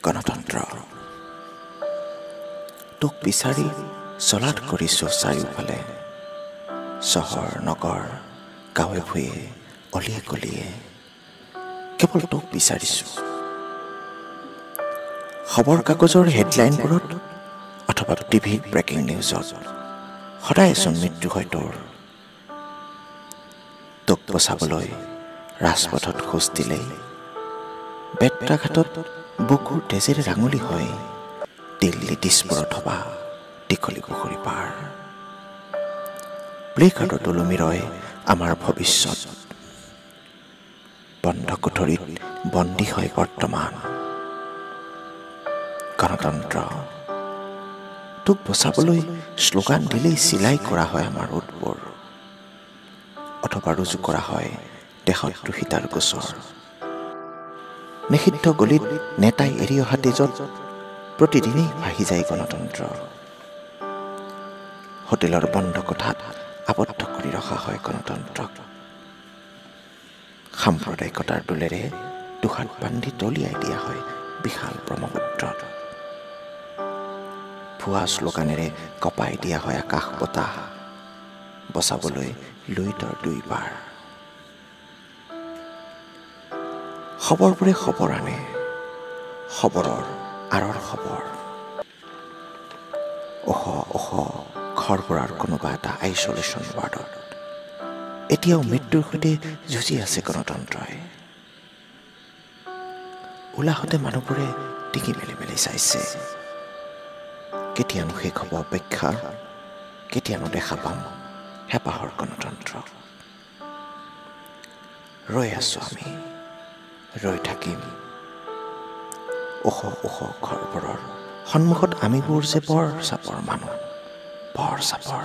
গণতন্ত্ৰ। তোক বিচাৰি চলাথ কৰিছোঁ চাৰিওফালে, চহৰ নগৰ গাঁৱে ভূঞে অলিয়ে গলিয়ে, কেৱল তোক বিচাৰিছোঁ। খবৰ কাগজৰ হেডলাইনবোৰত অথবা টিভিৰ ব্ৰেকিং নিউজত সদায়চোন মৃত্যু হয় তোৰ। তোক বচাবলৈ ৰাজপথত খোজ দিলেই বেত্ৰাঘাটত বুকুৰ তেজেৰে ৰাঙলী হয় দিল্লী, দিছপুৰ অথবা দীঘলী পুখুৰী পাৰ। প্লেকাৰ্ডত ওলমি ৰয় আমাৰ ভৱিষ্যত, বন্ধ কোঠৰীত বন্দী হয় বৰ্তমান। গণতন্ত্ৰ, তোক বচাবলৈ শ্লোগান দিলেই চিলাই কৰা হয় আমাৰ ওঁঠবোৰ, অথবা ৰুজু কৰা হয় দেশদ্ৰোহিতাৰ গোচৰ। নিষিদ্ধ গলিত নেতাই এৰি অহা তেজত প্ৰতিদিনেই ভাহি যায় গণতন্ত্ৰ। হোটেলৰ বন্ধ কোঠাত আবদ্ধ কৰি ৰখা হয় গণতন্ত্ৰক। সাম্প্ৰদায়িকতাৰ দোলেৰে দুহাত বান্ধি দলিয়াই দিয়া হয় বিশাল ব্ৰহ্মপুত্ৰত। ভুৱা শ্লোগানেৰে কঁপাই দিয়া হয় আকাশ বতাহ, বচাবলৈ লুইতৰ দুইবাৰ। খবৰবোৰে খবৰ আনে, খবৰৰ আঁৰৰ খবৰ। ওখ ওখ ঘৰবোৰৰ কোনোবা এটা আইচলেশ্যন ৱাৰ্ডত এতিয়াও মৃত্যুৰ সৈতে যুঁজি আছে গণতন্ত্ৰই। উলাহতে মানুহবোৰে টিঙি মেলি মেলি চাইছে, কেতিয়ানো শেষ হ'ব অপেক্ষা, কেতিয়ানো দেখা পাম হেঁপাহৰ গণতন্ত্ৰ। ৰৈ আছোঁ আমি, ৰৈ থাকিম। ওখ ওখ ঘৰবোৰৰ সন্মুখত আমিবোৰ যে বৰ চাপৰ মানুহ, বৰ চাপৰ।